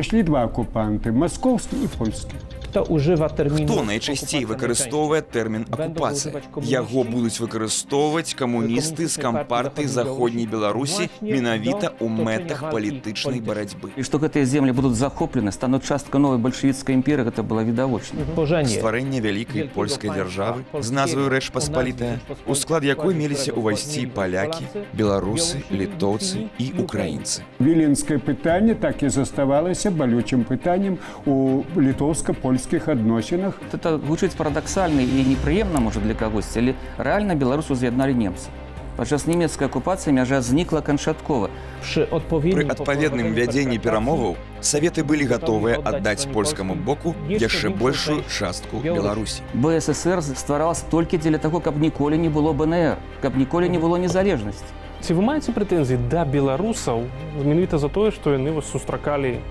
Прыйшлі два акупанты: маскоўскі і польскі. Kto używa terminu Хто найчасцей выкарыстоўвае тэрмін акупацыя? Яго будуць выкарыстоўваць камуністы з кампартыі Заходняй Беларусі менавіта ў мэтах палітычнай барацьбы. І што гэтыя землі будуць захоплены, стануць часткай новай бальшавіцкай імперыі, гэта было відавочна. Tworzenie Стварэнне вялікай польскай дзяржавы з назваю Рэч Паспалітая, у склад якой меліся ўвайсці палякі, беларусы, літоўцы і украінцы. Віленскае пытанне так і заставалася балючым пытаннем у літоўска-польскіх адносінах. Это гучыць парадаксальна і непрыемна, можа, для кагосьці, але рэальна Беларусу з'ядналі немцы. Падчас нямецкай акупацыі мяжа знікла канчаткова. Przy Пры odpowiednim адпаведным вядзенні перамоваў саветы былі гатовыя аддаць польскаму боку яшчэ большую частку Беларусі. БССР стваралася толькі дзеля таго, каб ніколі не было БНР, каб ніколі не было незалежнасці. Ці вы маеце прэтэнзіі да беларусаў менавіта за тое, што яны вас сустракалі,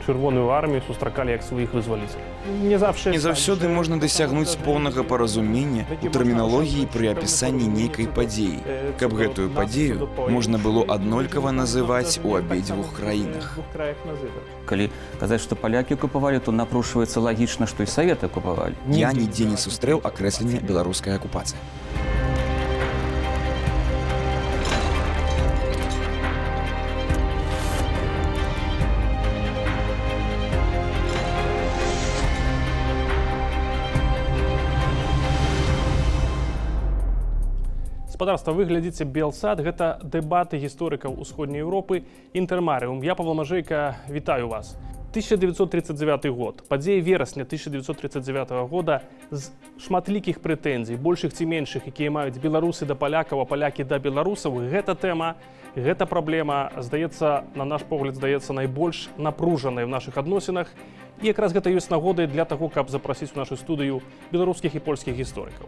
Чырвоную армію сустракалі як сваіх вызваліцеляў? Nie zawsze Не заўсёды можна дасягнуць поўнага паразумення у тэрміналогіі пры апісанні нейкай падзеі, каб гэтую падзею можна было аднолькава называць у абедзвюх краінах. Калі казаць, што палякі акупавалі, то напрошваецца лагічна, што і саветы акупавалі. Я нідзе не сустрэў акрэслення беларуская акупацыя. Спадарства, вы глядзіце Белсад, гэта дэбаты гісторыкаў Усходняй Еўропы «Інтэрмарыум». Я Павел Мажэйка, вітаю вас. 1939 год. Падзеі верасня 1939 года з шматлікіх прэтэнзій, большых ці меншых, якія маюць беларусы да палякаў, а палякі да беларусаў, гэта тэма, гэта праблема, здаецца, на наш погляд, здаецца найбольш напружанай в нашых адносінах. І якраз гэта ёсць нагодай для таго, каб запрасіць у нашу студыю беларускіх і польскіх гісторыкаў.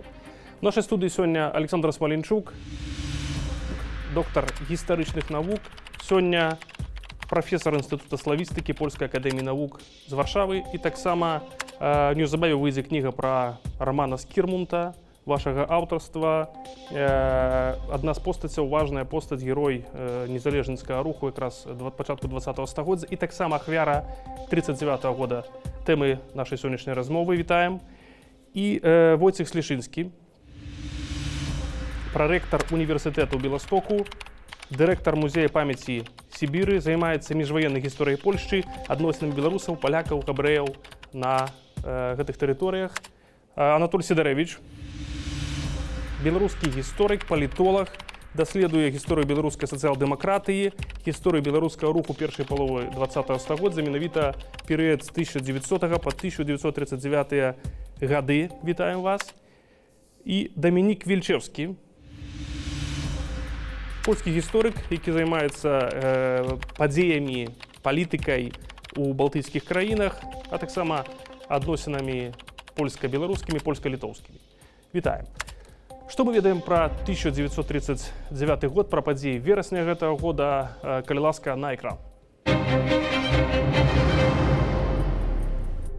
У нашай студыі сёння Александр Смаленчук, доктар гістарычных навук, сёння прафесар Інстытута славістыкі Польскай акадэміі навук з Варшавы, і таксама неўзабаве выйдзе кніга пра Рамана Скірмунта вашага аўтарства, адна з постацяў, важная постаць, герой незалежніцкага руху якраз пачатку 20 стагоддзя і таксама ахвяра 39 -го года, тэмы нашай сённяшняй размовы. Вітаем. І Войцех Слішынскі, прарэктар універсітэту Беластоку, дырэктар музея памяці Сібіры, займаецца міжваеннай гісторыяй Польшчы, адносінамі беларусаў, палякаў, габрэяў на гэтых тэрыторыях. Анатоль Сідарэвіч, беларускі гісторык, палітолаг, даследуе гісторыю беларускай сацыял-дэмакратыі, гісторыю беларускага руху першай паловы 20 стагоддзя, менавіта перыяд з 1900 по 1939 гады. Вітаем вас. І Дамінік Вільчэўскі, польскі гісторык, які займаецца падзеямі, палітыкай у балтыйскіх краінах, а таксама адносінамі польска-беларускімі, польска-літоўскімі. Вітаем. Што мы ведаем пра 1939 год, пра падзеі верасня гэтага года, калі ласка, на экран.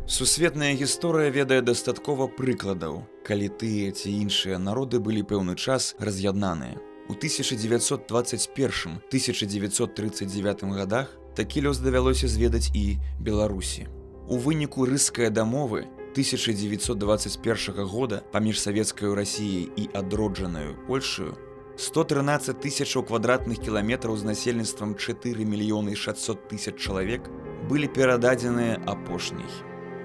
Сусветная гісторыя ведае дастаткова прыкладаў, калі тыя ці іншыя народы былі пэўны час раз'яднаныя. У 1921-1939 годах такі лёс давялося зведаць і Беларусі. У выніку Рыскай дамовы 1921 года паміж савецкаю Расіяй і адроджанаю Польшаю 113 тысячаў квадратных кіламетраў з насельніцтвам 4 мільёны 600 тысяч чалавек былі перададзеныя апошняй.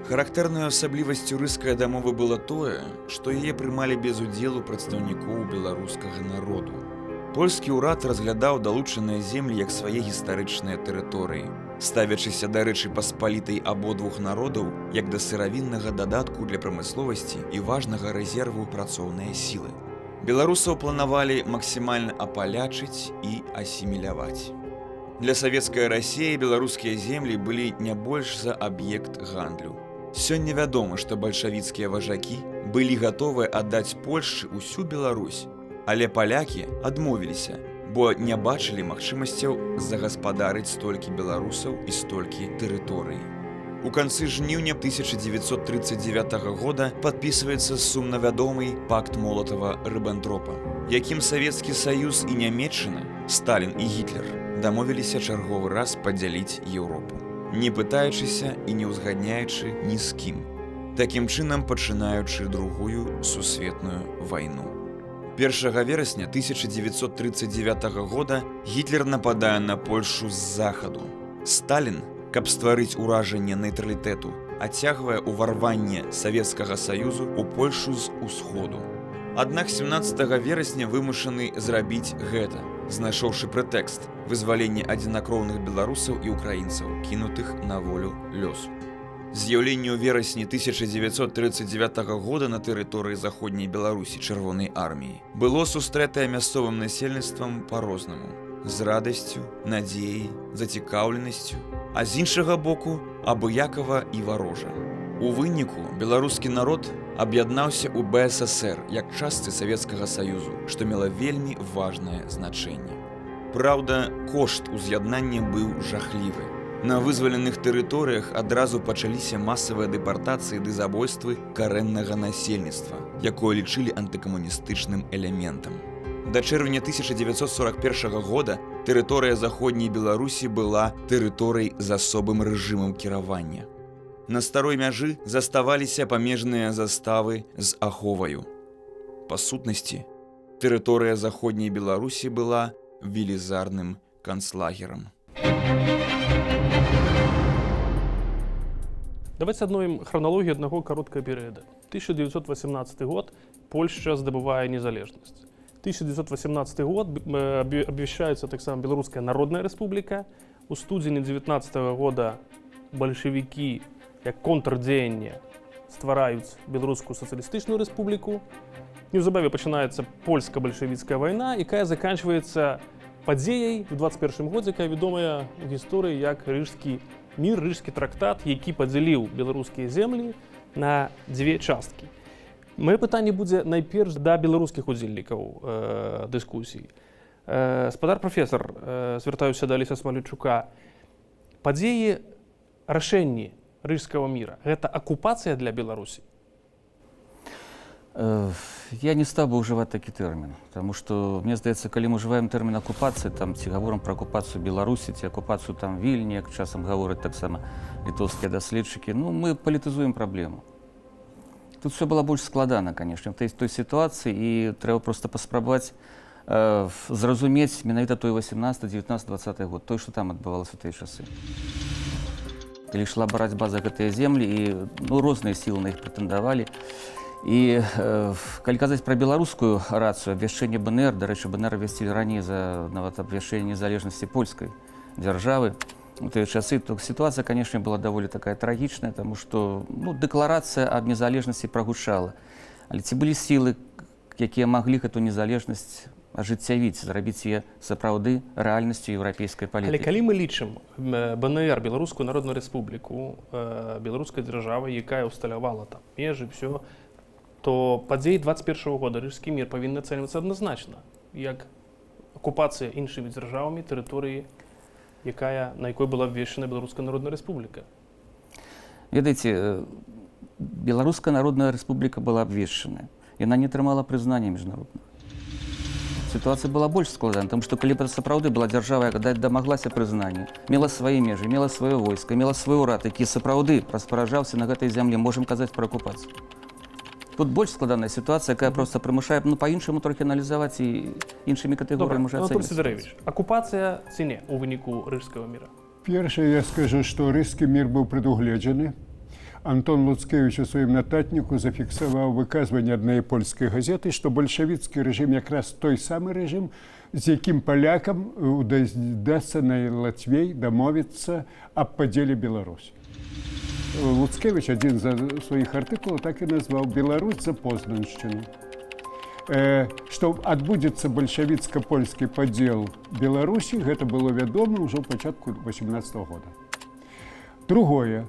Характэрнай асаблівасцю Рыскай дамовы было тое, што яе прымалі без удзелу прадстаўнікоў беларускага народу. Польскі ўрад разглядаў далучаныя землі як свае гістарычныя тэрыторыі, ставячыся да Рэчы Паспалітай абодвух народаў як да сыравіннага дадатку для прамысловасці і важнага рэзерву працоўнай сілы. Беларусаў планавалі максімальна апалячыць і асіміляваць. Для савецкай Расіі беларускія землі былі не больш за аб'ект гандлю. Сёння вядома, што бальшавіцкія важакі былі гатовыя аддаць Польшчы ўсю Беларусь, але палякі адмовіліся, бо не бачылі магчымасцяў загаспадарыць столькі беларусаў і столькі тэрыторый. У канцы жніўня 1939 года падпісваецца сумнавядомы пакт Молатава-Рыббентропа, якім Савецкі Саюз і Нямеччына, Сталін і Гітлер дамовіліся чарговы раз падзяліць Еўропу. не пытаючыся і не ўзгадняючы ні з кім. Такім чынам пачынаючы другую сусветную вайну. 1 верасня 1939 года Гітлер нападае на Польшу з захаду. Сталін, каб стварыць уражанне нейтралітэту, адцягвае ўварванне Савецкага Саюзу ў Польшу з усходу. Аднак 17 верасня вымушаны зрабіць гэта, знайшоўшы прэтэкст вызвалення адзінакроўных беларусаў і украінцаў, кінутых на волю лёсу. З'яўленне ў верасні 1939 года на тэрыторыі заходняй Беларусі Чырвонай арміі было сустрэтае мясцовым насельніцтвам па-рознаму, з радасцю, надзеяй, зацікаўленасцю, а з іншага боку абыякава і варожа. У выніку беларускі народ аб'яднаўся ў БССР як частцы Савецкага Саюзу, што мела вельмі важнае значэнне. Праўда, кошт уз'яднання быў жахлівы. На вызваленых тэрыторыях адразу пачаліся масавыя дэпартацыі ды забойствы карэннага насельніцтва, якое лічылі антыкамуністычным элементам. Да чэрвеня 1941 года тэрыторыя заходняй Беларусі была тэрыторыяй з асобым рэжымам кіравання. На старой мяжы заставаліся памежныя заставы з аховаю. Па сутнасці, тэрыторыя заходняй Беларусі была велізарным канцлагерам. Давайте адновім храналогію аднаго кароткага перыяда. 1918 год, Польшча здабывае незалежнасць. 1918 год, абвяшчаецца таксама Беларуская Народная Рэспубліка. У студзені 19 года бальшавікі як контрдзеянне ствараюць Беларускую Сацыялістычную Рэспубліку. Неўзабаве пачынаецца польска-бальшавіцкая вайна, якая заканчваецца падзеяй у 21 годзе, якая вядомая ў гісторыі як Рыжскі мір, Рыжскі трактат, які падзяліў беларускія землі на дзве часткі. Маё пытанне будзе найперш да беларускіх удзельнікаў дыскусій. Спадар прафесар, звяртаюся да Алеся Смалячука. Падзеі, рашэнні Рыжскага міра — гэта акупацыя для Беларусі? Я не стаў бы ўжываць такі тэрмін, потому что мне здаецца, калі мы ўжываем тэрмін акупацыі, там ці гаворым пра акупацыю Беларусі, ці акупацыю там Вільні, як часам гавораць таксама літоўскія даследчыкі, ну, мы палітызуем праблему. Тут все было больш складана, конечно, в той сітуацыі, і трэба просто паспрабаваць зразумець менавіта той 18, 19, 20 год, той, што там адбывалася ў тыя часы. Калі ішла барацьба за гэтыя землі, і, ну, розныя сілы на іх прэтэндавалі. І калі казаць пра беларускую рацыю, абвяшчэнне БНР, дарэчы, БНР абвясцілі раней за нават абвяшчэнне незалежнасці польскай дзяржавы, у тыя часы, то сітуацыя, конечно, была даволі такая трагічная, таму што, ну, дэкларацыя аб незалежнасці прагучала. Але ці былі сілы, якія маглі гэту незалежнасць ажыццявіць, зрабіць яе сапраўды рэальнасцю еўрапейскай Але палітыкі? калі мы лічым БНР, Беларускую Народную Рэспубліку, беларускай дзяржавай, якая ўсталявала там межы, все, то падзеі 21 года, Рыжскі мір, павінны ацэньвацца адназначна як акупацыя іншымі дзяржавамі тэрыторыі, на якой была абвешчана Беларуская Народная Рэспубліка. Ведаеце, Беларуская Народная Рэспубліка была абвешчаная. Яна не атрымала прызнання міжнароднага. Сітуацыя была больш складана, таму што калі б сапраўды была дзяржава, якая дамаглася прызнання, мела свае межы, мела сваё войска, мела свой урад, які сапраўды распараджаўся на гэтай зямлі, можам казаць пра акупацыю. Тут больш складаная сітуацыя, якая просто прымушае, ну, па-іншаму трохі аналізаваць і іншымі катэгорыямі уже Анатоль ацэньваць. Сідарэвіч, акупацыя ці не у выніку Рыжскага міра? Першае, я скажу, што Рыжскі мір быў прадугледжаны. Антон Луцкевіч у сваім нататніку зафіксаваў выказванне адной польскай газеты, што бальшавіцкі рэжым якраз той самы рэжым, з якім палякам удасца найлацвей дамовіцца аб падзеле Беларусі. Луцкевіч адзін з сваіх артыкулаў так і назваў: «Беларусь за Познаншчыну». Што адбудзецца бальшавіцка-польскі падзел Беларусі, гэта было вядома ўжо ў пачатку 18 года. Другое.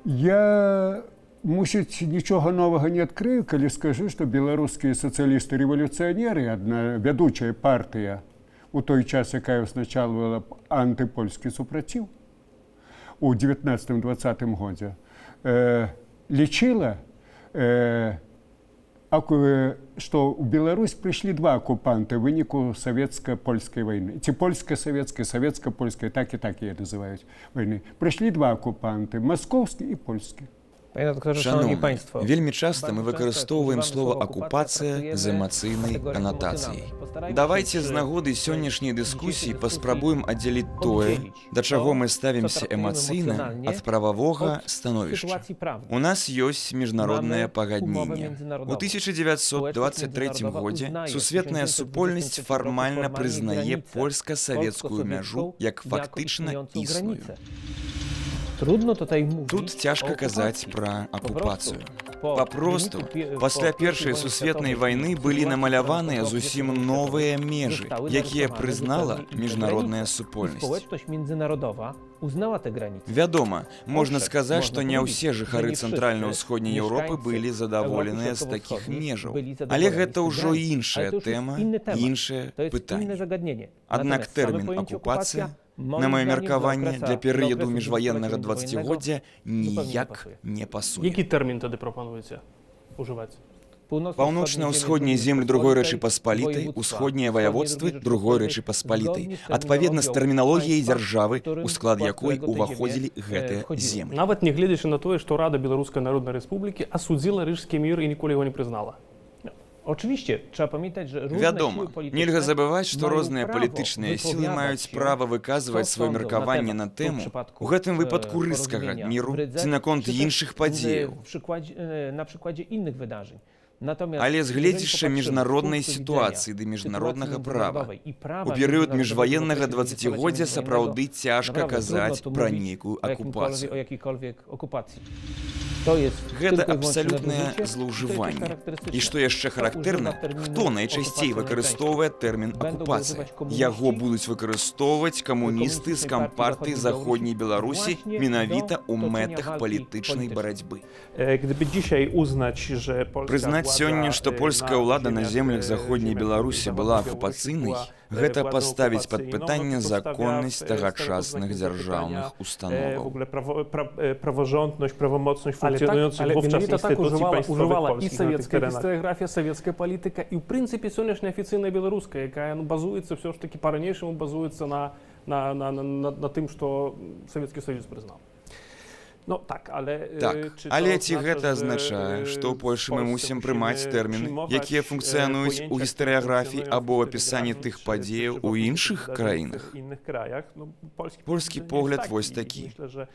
Я, мусіць, нічога новага не адкрыю, калі скажу, што беларускія сацыялісты-рэвалюцыянеры, адна вядучая партыя у той час, якая ўзначальвала антыпольскі супраціў у 19-20 годзе, лічыла Што ў Беларусь прыйшлі два акупанты ў выніку савецка-польскай вайны, ці польска-савецкай, савецка-польскай, так і так яе называюць, вайны. Прыйшлі два акупанты: маскоўскі і польскі. Panie doktorze, szanowni Шаноўны, państwo. вельмі часта мы Bardzo często, jak выкарыстоўваем używamy слова słowa акупацыя traktujemy з эмацыйнай kategorię канатацыяй. emocjonalną. Postarajmy się Давайце з przy нагоды сённяшняй dzisiejszej дыскусіі dyskusji паспрабуем аддзяліць тое, oddzielić да чаго to, мы co ставімся traktujemy эмацыйна, emocjonalnie, ад прававога od становішча. sytuacji prawnej. У нас ёсць міжнароднае Mamy umowę пагадненне. У międzynarodową. 1923 Społeczność годзе międzynarodowa uznaje w сусветная 1923 супольнасць roku фармальна formalnie прызнае granicę польска-савецкую мяжу polsko-sowiecką як jako фактычна istniejącą існую. granicę. Trudno tutaj mówić Тут o цяжка казаць okupacji. пра Po акупацыю. prostu po Папросту, wyniku пасля po першай I wojny сусветнай światowej вайны i былі sytuacji, намаляваныя która nastąpiła w зусім okresie новыя wojny межы, zostały якія narysowane прызнала zupełnie inne міжнародная granice. I супольнасць. społeczność międzynarodowa uznała te granice. Вядома, можна Owszem, сказаць, można што не powiedzieć, ўсе że жыхары nie wszyscy цэнтральна-ўсходняй Еўропы mieszkańcy былі Europy задаволеныя з такіх Środkowo-Wschodniej межаў. byli Але zadowoleni гэта z tych ўжо granic. Ale іншая to już jest тэма, inny temat. іншае To jest inne пытанне. zagadnienie. Аднак Natomiast same тэрмін pojęcie акупацыя, okupacja moim на маё zdaniem dla меркаванне, okresu, для dla перыяду okresu міжваеннага dwudziestoleciu дваццацігоддзя międzywojennego zupełnie nie ніяк pasuje. не пасуе. Які тэрмін тады прапануеце ужываць? Паўночна-ўсходнія землі другой Рэчы Паспалітай, усходнія ваяводствы другой Рэчы Паспалітай, адпаведна з тэрміналогіяй дзяржавы, у склад якой уваходзілі гэтыя землі. Нават не гледзячы на тое, што Рада Беларускай Народнай Рэспублікі асудзіла Рыжскі мір і ніколі яго не прызнала. Oczywiście trzeba pamiętać, że różne Вядома, siły polityczne нельга забываць, што mają розныя prawo палітычныя сілы wypowiadać маюць się, права выказваць co сваё sądzą na меркаванне на temat, w tym тэму, przypadku, у гэтым выпадку Рыжскага porozumienia міру w Rydze, ці наконт czy też іншых падзеяў. Na przykładzie innych wydarzeń. Natomiast Але з jeżeli гледзішча popatrzymy z міжнароднай punktu widzenia сітуацыі ды міжнароднага sytuacji права, międzynarodowej i prawa у перыяд międzynarodowego w міжваеннага okresie дваццацігоддзя dwudziestoleciu сапраўды цяжка naprawdę казаць trudno tu пра mówić нейкую o акупацыю. o jakiejkolwiek okupacji. To jest Гэта tylko i wyłącznie абсалютнае nadużycie i to jest też злоўжыванне. charakterystyczne. І што яшчэ Kto używa характэрна, terminu хто найчасцей okupacja выкарыстоўвае тэрмін Będą go акупацыя? używać komuniści, Яго будуць выкарыстоўваць камуністы з Камуністычнай кампартыі партыі Заходняй Беларусі właśnie менавіта do ў toczenia мэтах walki палітычнай politycznej. барацьбы. Gdyby dzisiaj uznać, że polska Прызнаць władza, сёння, што польская na ўлада на ziemiach, землях e, Заходняй ziemiach Беларусі zachodniej была Białorusi акупацыйнай, była, гэта władzą паставіць пад okupacyjną, no пытанне to to stawia w- законнасць stawia pod тагачасных znakiem дзяржаўных zapytania, w установаў. ogóle praworządność, prawomocność Але так, funkcjonujących але wówczas менавіта так instytucji ужывала, państwowych ужывала і polskich na tych савецкая terenach. гістарыяграфія, савецкая палітыка і ў прынцыпе сённяшняя афіцыйная беларуская, якая, ну, базуецца ўсё ж такі па-ранейшаму базуецца на тым, што Савецкі Саюз прызнаў. No tak, ale Так, czy to але ці oznacza, гэта że, азначае, што ў w Польшы мы Polsce мусім musimy прымаць тэрміны, przyjmować, якія функцыянуюць у pojęcia, które гістарыяграфіі funkcjonują w або ў апісанні historiografii тых czy падзеяў w у opisie іншых wydarzeń w краінах? innych krajach. No, polski Польскі punkt widzenia погляд jest вось taki. такі. I myślę, że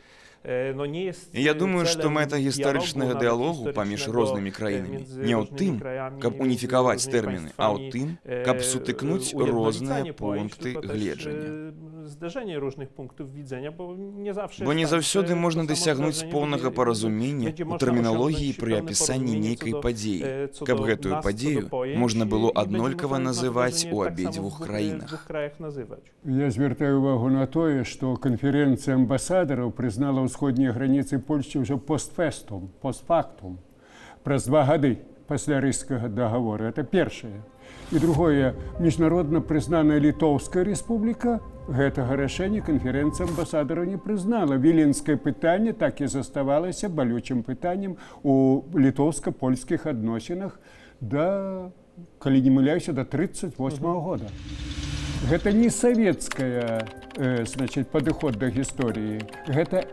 no nie jest І я думаю, што celem мэта dialogu, гістарычнага nawet дыялогу паміж historycznego, рознымі краінамі między не ў różnymi тым, krajami, каб między уніфікаваць różnymi тэрміны, а ў państwami, тым, каб сутыкнуць розныя ujednolicanie pojęć, пункты tylko też, гледжання. Zderzenie różnych punktów widzenia, bo nie zawsze Бо jest не tak, заўсёды że можна to samo дасягнуць zdarzenie поўнага będzie- паразумення będzie у można тэрміналогіі osiągnąć пры pełne апісанні porozumienie нейкай co do, падзеі, co каб do гэтую nazw, co do падзею pojęć можна было i będzie аднолькава można to называць wydarzenie у tak samo w абедзвюх dwóch краінах. Krajach nazywać. Я звяртаю увагу на тое, што канферэнцыя амбасадараў прызнала ўсходнія граніцы Польшчы ўжо постфестум, постфактум, праз 2 гады пасля Рыжскага дагавора. Это першае. І другое, міжнародна прызнаная Літоўская рэспубліка гэтага рашэння канферэнцыя амбасадараў не прызнала. Віленскае пытанне так і заставалася балючым пытаннем у літоўска-польскіх адносінах да, калі не мыляюся, да 38 -го года. Гэта не савецкая, значит, падыход да гісторыі. Гэта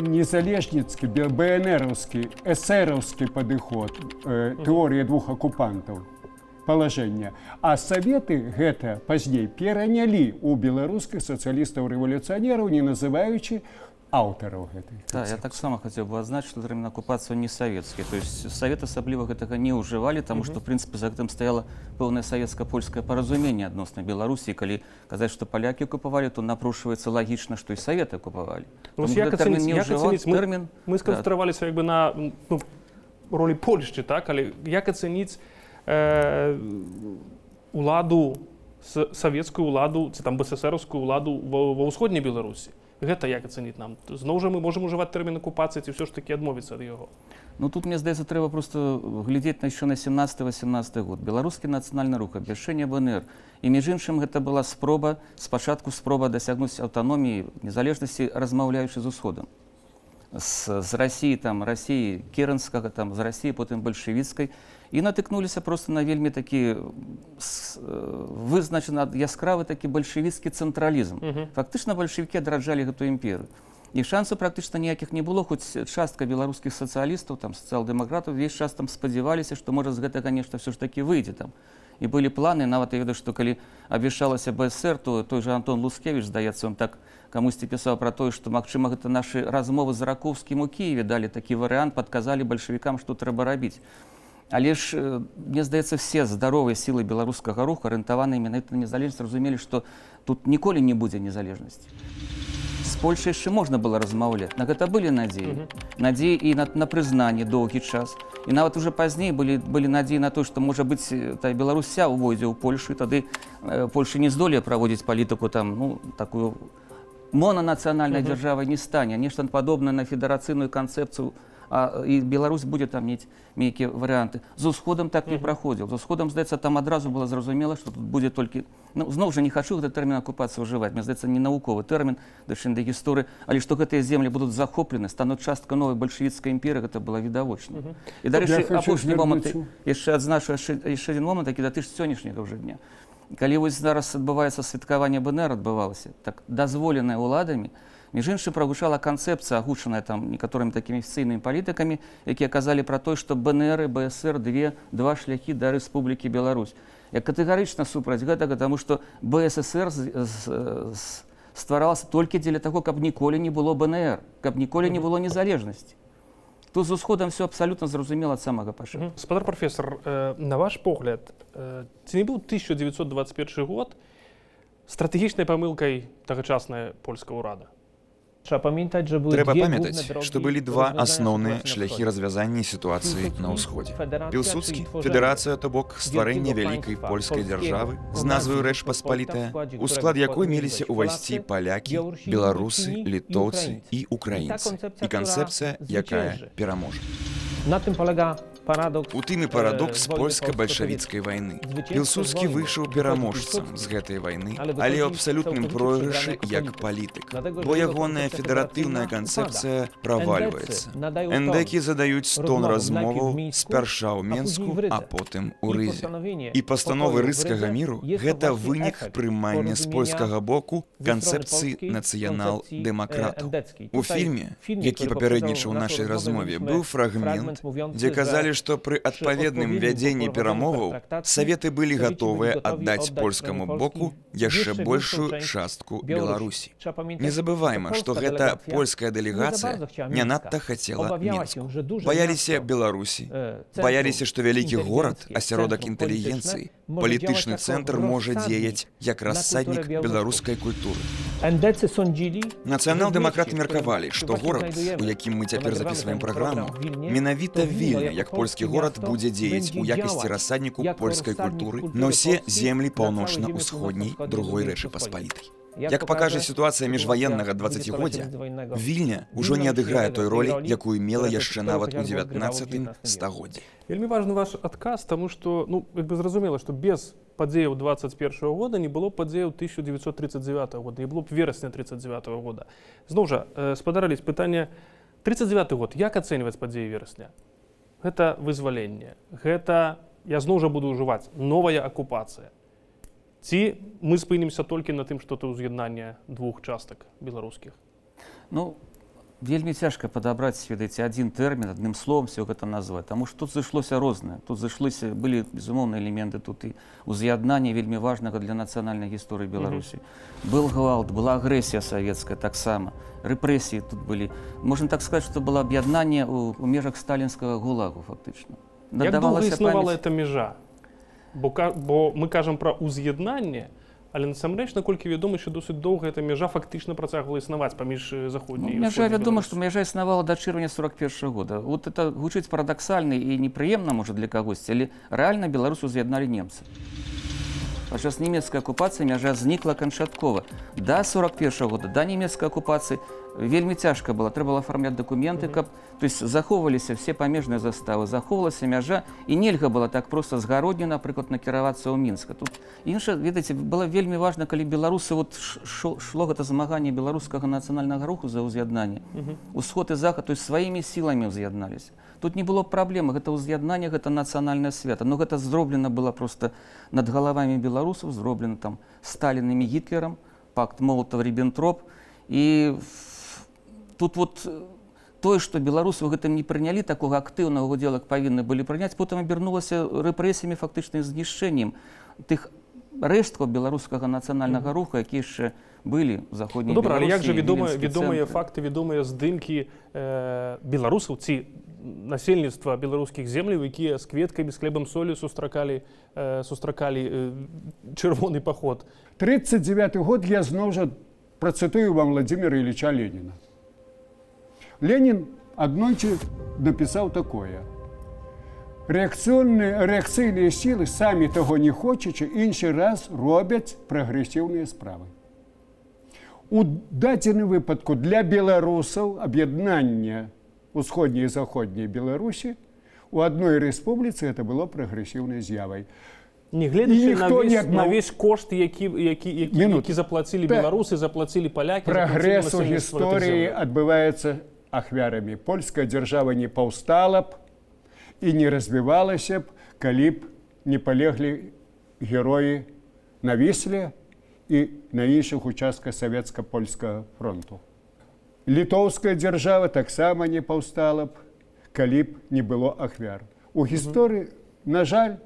незалежніцкі, БНРаўскі, эсэраўскі падыход, тэорыя двух акупантаў, палажэння. А саветы гэта пазней перанялі у беларускіх сацыялістаў-рэвалюцыянераў, не называючы аўтараў гэтай. Да, я таксама хацеў бы адзначыць, што тэрмін акупацыя не савецкі. То есть савет асабліва гэтага не ўжывалі, таму што, в прынцыпе, за гэтым стаяла пэўнае савецка-польскае паразуменне адносна Беларусі. Калі казаць, што палякі акупавалі, то напрошваецца лагічна, што і саветы акупавалі. Ну, Таму як гэты тэрмін ацэніць, не як ўжываў, ацэніць? Мы, тэрмін мы сканцэнтраваліся як бы на ну, ролі Польшчы, так, але як ацэніць уладу, савецкую уладу ці там БССРаўскую уладу ва ўсходняй Беларусі? Гэта як ацэніць нам? Зноў жа мы можам ужываць тэрмін акупацыі ці ўсё ж такі адмовіцца ад яго? Ну, тут, мне здаецца, трэба просто глядзець на еще на 17-18 год. Беларускі нацыянальны рух, абвяшчэнне БНР. І, між іншым, гэта была спроба, спачатку спроба дасягнуць аўтаноміі, незалежнасці, размаўляючы з усходам. з Расіі, там Расіі Керанскага, там з Расіі потым бальшавіцкай, і натыкнуліся просто на вельмі такі вызначана яскравы такі бальшавіцкі цэнтралізм. Фактычна бальшавікі адраджалі гэту імперыю. І шансаў практычна ніякіх не было, хоць частка беларускіх сацыялістаў, там сацыял-дэмакратаў увесь час там спадзяваліся, што можа, з гэтага нешта ўсё ж такі выйдзе там. І былі планы, нават я ведаю, што калі абвяшчалася БСР, то той жа Антон Луцкевіч, здаецца, он так камусьці пісаў пра тое, што, магчыма, гэта нашы размовы з Раковскім у Кіеве далі такі варыянт, падказалі бальшавікам, што трэба рабіць. Але ж, мне здаецца, все здаровыя сілы беларускага руху, арыентаваныя менавіта на незалежнасць, разумелі, што тут ніколі не будзе незалежнасці. З Польшай яшчэ можна было размаўляць. На гэта былі надзеі. Надзеі і на прызнанне доўгі час. І нават уже пазней былі надзеі на то, што, можа быць, та Беларусь вся ўвойдзе ў Польшу, і тады Польша не здолее праводзіць палітыку там, ну, такую монанацыянальнай дзяржавай не стане, нешта падобнае на федэрацыйную канцэпцыю, і Беларусь будзе там мець нейкія варыянты. З усходам так не праходзіў. З усходам, здаецца, там адразу было зразумела, што тут будзе толькі, ну, зноў жа, не хачу гэты тэрмін акупацыя ўжываць, мне здаецца, не навуковы тэрмін дачын да гісторыі, але што гэтыя землі будуць захоплены, стануць часткай новай бальшавіцкай імперыі, гэта было відавочна. І, дарэчы, Я хочу апошні момант звярнуць яшчэ адзначу, яшчэ адзін момант, які датычыць сённяшняга ўжо дня. Калі вось зараз адбываецца святкаванне БНР, адбывалася так, дазволеная ўладамі, між іншым, прагучала канцэпцыя, агучаная там некаторымі такімі афіцыйнымі палітыкамі, якія казалі пра тое, што БНР і БСР два шляхі да Рэспублікі Беларусь. Я катэгарычна супраць гэтага, таму што БССР стваралася толькі дзеля таго, каб ніколі не было БНР, каб ніколі не было незалежнасці. Тут з усходам все абсалютна зразумела ад самага пачатку. Спадар прафесар, на ваш погляд, ці не быў 1921 год стратэгічнай памылкай тагачаснай польскага ўрада? Trzeba pamiętać, że były Трэба dwie памятаць, główne drogi што былі два rozwiązania асноўныя sytuacji na шляхі wschodzie. развязання сітуацыі на Piłsudski, ўсходзе. federacja, Пілсудскі, czyli tworzenie федэрацыя, то бок стварэнне wielkiego вялікай państwa польскай polskiego дзяржавы o з назваю nazwie Рэч Rzeczpospolita, Паспалітая, w składzie у склад którego якой powinni меліся wejść ўвайсці Polacy, палякі, Białorusini, беларусы, Litwini i літоўцы Ukraińcy. і украінцы. koncepcja, І канцэпцыя, która якая zwycięży. пераможа. Na tym polega paradoks У тым і парадокс wojny польска-бальшавіцкай вайны. Zwycięzcą Пілсудскі wojny выйшаў wychodzi пераможцам Piłsudski, з гэтай вайны, ale але ў wychodzi абсалютным całkowicie пройгрышы przegrany як jako палітык. Dlatego, Бо że jego ягоная koncepcja федэратыўная federacyjna канцэпцыя upada. правальваецца. Endecy nadają Эндэкі ton задаюць тон rozmowom najpierw размоваў w Mińsku, спярша ў a Менску, później w Rydze. а потым у I Рызе. postanowienie І пастановы pokoju w Рыскага Rydze міру jest to гэта właśnie вынік efekt прымання з porozumienia польскага боку ze strony канцэпцыі polskiej koncepcji, нацыянал-дэмакратаў. endeckiej. У Tutaj фільме, w filmie, які który папярэднічаў poprzedzał naszą нашай rozmowę, размове, mieliśmy быў фрагмент, fragment mówiący, дзе казалі, że што пры przy адпаведным odpowiednim вядзенні poprowadzeniu перамоваў pertraktacji саветы былі Sowieci byli гатовыя gotowi аддаць oddać польскаму stronie боку polskiej яшчэ jeszcze większą большую część частку Białorusi. Беларусі. Trzeba pamiętać, Не забывайма, że што polska гэта delegacja польская nie za дэлегацыя bardzo chciała не Mińska. надта хацела Obawiała Менску. się, że duże Баяліся miasto, Беларусі, centrum баяліся, што вялікі горад, inteligenckie, асяродак centrum інтэлігенцыі, polityczne może палітычны działać jako цэнтр можа rozsadnik дзеяць як na рассаднік kulturę białoruską. беларускай культуры. Endecy sądzili, Нацыянал-дэмакраты że w mieście, w którym меркавалі, się што właśnie горад, znajdujemy, у якім мы bo цяпер nagrywamy записываем ten праграму, program w Wilnie, менавіта to Wilno Вільня, jako як польскі polskie горад, miasto будзе дзеяць у będzie якасці działać рассадніку jako польскай rozsadnik культуры kultury на ўсе polskiej землі na całe ziemię паўночна-ўсходняй północno-wschodniej другой II Рэчы Rzeczypospolitej. Паспалітай. Як пакажа сітуацыя міжваеннага дваццацігоддзя, międzywojennego, Вільня ўжо Wilno не już nie адыграе odegra той tej ролі, roli, якую мела która яшчэ którą нават у chociażby odgrywała w 19 XIX wieku. стагоддзі. Вельмі важны ваш адказ, таму што, ну, як бы зразумела, што без падзеяў 21 года не было б падзеяў 1939 года, не было б верасня 39 года. Зноў жа, спадар Алесь, пытанне: 39 год, як ацэньваць падзеі верасня? Гэта вызваленне, гэта, я зноў жа буду ўжываць, новая акупацыя. Ці мы спынімся толькі на тым, што это ўз'яднанне двух частак беларускіх? Ну, вельмі цяжка падабраць, ведаеце, адзін тэрмін, адным словом все гэта назваць, таму што тут зышлося рознае. Тут зышлося, былі, безумоўна, элементы тут і ўз'яднання вельмі важнага для нацыянальнай гісторыі Беларусі. Был гвалт, была агрэсія савецкая таксама, рэпрэсіі тут былі. Можна так сказаць, што было аб'яднанне у межах сталінскага гулагу фактычна. Як доўга Надавалася існавала памяць- эта межа? Бо мы кажам пра ўз'яднанне, але насамрэч, наколькі вядома, яшчэ досыць доўга эта мяжа фактычна працягвала існаваць паміж Ну, заходняй і мяжа, ўсходняй вядома, што Беларуссю. мяжа існавала да чэрвеня 41 года. Вот это гучыць парадаксальна і непрыемна, можа, для кагосьці, але рэальна Беларусь уз'ядналі немцы. Падчас нямецкай акупацыі мяжа знікла канчаткова. Да 41 года, да нямецкай акупацыі Вельмі цяжка было, трэба было афармляць дакументы, каб, то есть, захоўваліся все памежныя заставы, захоўвалася мяжа, і нельга было так проста з Гародні, напрыклад, накіравацца ў Мінска. Тут інша, ведаеце, было вельмі важна, калі беларусы, вот шло гэта змаганне беларускага нацыянальнага руху за ўз'яднанне. Усход і захад, то есть сваімі сіламі ўз'ядналіся. Тут не было праблемы, гэта ўз'яднанне, гэта нацыянальнае свята. Но гэта зроблена было просто над галавамі беларусаў, зроблена там Сталіным і Гітлерам, пакт Молотов-Риббентроп. І тут вот тое, што беларусы ў гэтым не прынялі такога актыўнага удзела, як павінны былі прыняць, потым абярнулася рэпрэсіямі, фактычна знішчэннем тых рэшткаў беларускага нацыянальнага руху, якія яшчэ былі ў заходняй Ну, добра, але як Беларусі, жа вядомыя віленскі вядомыя цэнтры. факты, вядомыя здымкі беларусаў ці насельніцтва беларускіх земляў, якія з кветкамі, з хлебам солі сустракалі чырвоны паход? 39 год, я зноў жа працытую вам Владимира Ильича Ленина. Ленин аднойчы напісаў такое: «Рэакцыйныя, рэакцыйныя сілы, самі таго не хочучы, іншы раз робяць прагрэсіўныя справы». У дадзеным выпадку для беларусаў аб'яднання усходняй і заходняй Беларусі у адной рэспубліцы — это было прагрэсіўнай з'явай. Не гледзячы на Ніхто не весь, на весь кошт, які Мінуту. які заплацілі беларусы, заплацілі палякі, Прагрэс у заплацілі насельніцтва гэтых гісторыі земляў. адбываецца ахвярамі. Польская дзяржава не паўстала б і не развівалася б, калі б не палеглі героі на Вісле і на іншых участках савецка-польскага фронту. Літоўская дзяржава таксама не паўстала б, калі б не было ахвяр. У гісторыі, на жаль,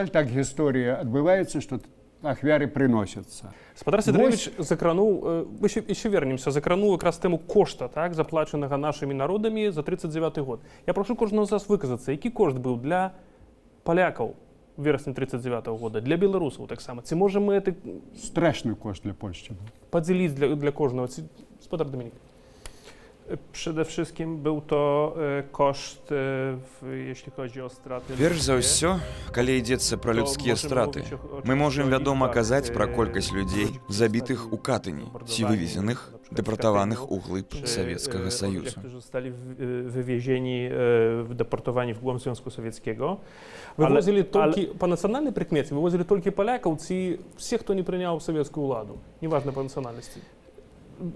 так гісторыя адбываецца, што ахвяры прыносяцца. Спадар Сідарэвіч закрануў, мы еще вернемся, закрануў якраз тэму кошта, так, заплачанага нашымі народамі за 39 год. Я прашу кожнага з вас выказацца, які кошт быў для палякаў у верасні 39 года, для беларусаў таксама. Ці можам мы это Страшны кошт для Польшчы быў. падзяліць для кожнага? Ці, спадар Дамінік? Przede wszystkim był to koszt, jeśli chodzi o straty Перш за ludzkie. ўсё, калі ідзецца пра То людскія możemy страты, mówić мы можам, oczywiście o вядома, liczbach, казаць пра колькасць людзей, ludzi, którzy забітых zostali у Катыні ці zamordowani, вывезеных, na przykład w дэпартаваных Katyniu, у глыб czy, Савецкага o ludziach, Саюзу. którzy zostali wywiezieni, deportowani w głąb Związku Sowieckiego. Вывозілі толькі па нацыянальнай прыкмеце, вывозілі толькі палякаў ці все, хто не прыняў савецкую ўладу, неважна па нацыянальнасці?